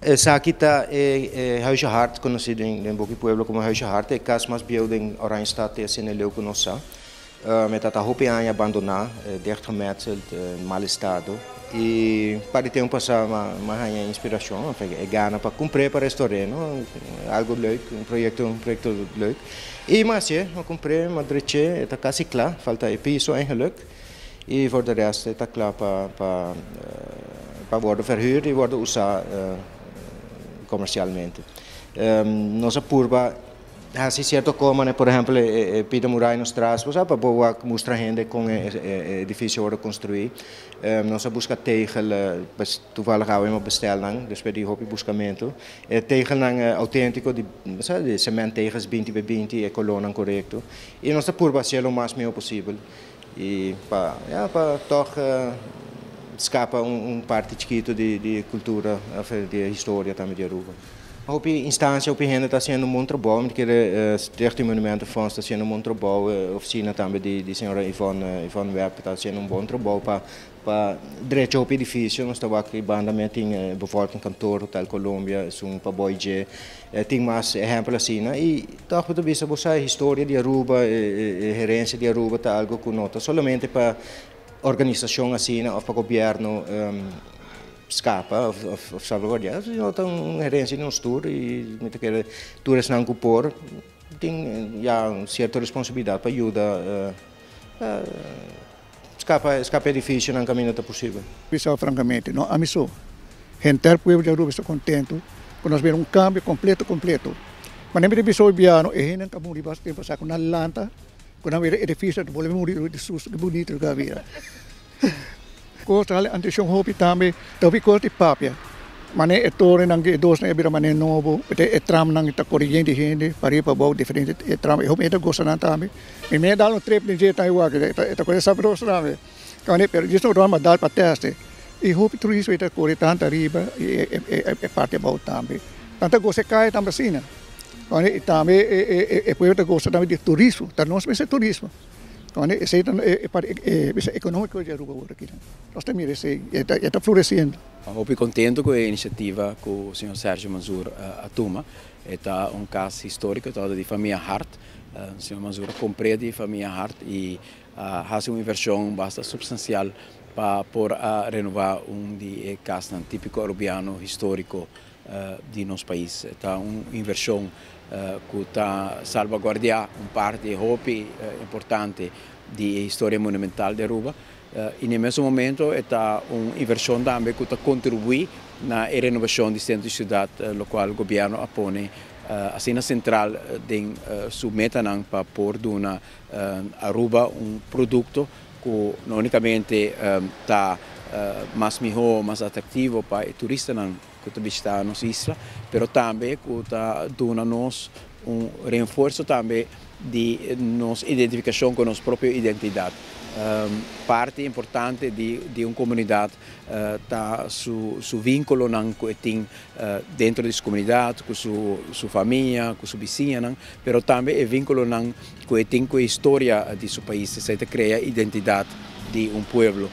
Esaki ta e Huisje Hart, conoci den boki pueblo como Huisje Hart, e cas mas bieu den Oranjestad te asina leu cu nos sa. E ta hopi aña abandona, dichtgemetseld, in mal estado. Y pa di tempo pasa m'a haña inspiracion, e gana pa cumpre pa restaure, no? Algo leuk, un proyecto leuk. Y m'a haci'e, m'a cumpre, m'a dreche, ta casi cla, falta e piso eigenlijk. Y voor de rest ta cla pa worden verhuurd y worden usa comercialmente. Nos a purba haci cierto como, por ehempel, pida muraya nos tras, pa mustra hende con e edificio wordo construi. Nos a busca tegel, pues, toevallig gaan we bestel nan, dus bij die hopi buscamento. Tegel nan autentico, di cement tegels 20 bij 20, e color correcto. Y nos a purba haci lo mas miho posibel. Y pa, ja, pa toch scapa un parti chikito di cultura, di historia tambe di Aruba. Hopi instancia, hopi hende ta haciendo un bon trabou, cu Stichting Monumentenfonds ta haciendo un bon trabou, oficina tambe di señora Yvonne Webb ta haciendo un bon trabou pa drecha hopi edificio. Nos ta aki banda tin bevolkingskantoor, Hotel Colombia, un pa Boyje, tin mas ehempel asina, y toch bo bisa bo historia di Aruba, herencia di Aruba ta algo cu no ta solamente pa organisacion asina of pa gobierno scapa of salvaguardia, sino ta un herencia di nos tur y mi ta kere tur esnan cu por tin, ja, un cierto responsabilidad pa yuda scapa edificio na caminda ta posibel. Pessoal, francamente, no, ami so. Henter pueblo di Aruba ta contento cu nos mira un cambio completo, completo. Ma nem de biano e henen ka muri bastante tempo sa na lanta, cu nan mira edificio, bolbe muri di susto, cu bunita cu a bira. Cos ta atencion hopi tambe, hopi cos di papia. Mane e toren nan e dos na bira mane nobo, e tram nan ta coriente hende, pa riba pa diferente e tram, e hopi e gosta nan tambe. Mi me dal un trip ni jeito igual, e ta cosa sabroso tambe. Kane, pero disso não ma dal pa teste. E hopi turismo ta core tanto ariba e parti abou tambe. Tanto gosta cai tambe asina. Kane, e tambe e pueblo ta gosta tambe di turismo, ta nos mes turismo. Kane, esey e economico di Aruba aki. Nos ta mira esey, e ta floreciendo. Hopi contento cu e iniciativa cu señor Sergio Mansur a tuma. Ta un cas historico, ta di famia Hart. Señor Mansur a cumpra di famia Hart y haci un inversion basta substancial pa por renoba un di cas tipico Arubiano historico di nos pais. Ta un inversion cu ta salvaguardia un parti hopi importante di historia monumental di Aruba. Y na e mesun momento ta un inversion tambe cu ta contribui na renobacion di centro di ciudad, loke gobierno a pone asina central den su meta pa por duna Aruba un producto cu no unicamente ta mas miho, mas atractivo pa turista cu ta bishita nos isla, pero tambe cu ta duna nos un refuerso tambe di nos identificacion cu nos propio identidad. Parti importante di un comunidad ta su vinculo nan cu tin den di su comunidad, cu su famia, cu su bisiña, pero tambe e vinculo nan cu tin cu e historia di su pais, esey ta crea identidad di un pueblo.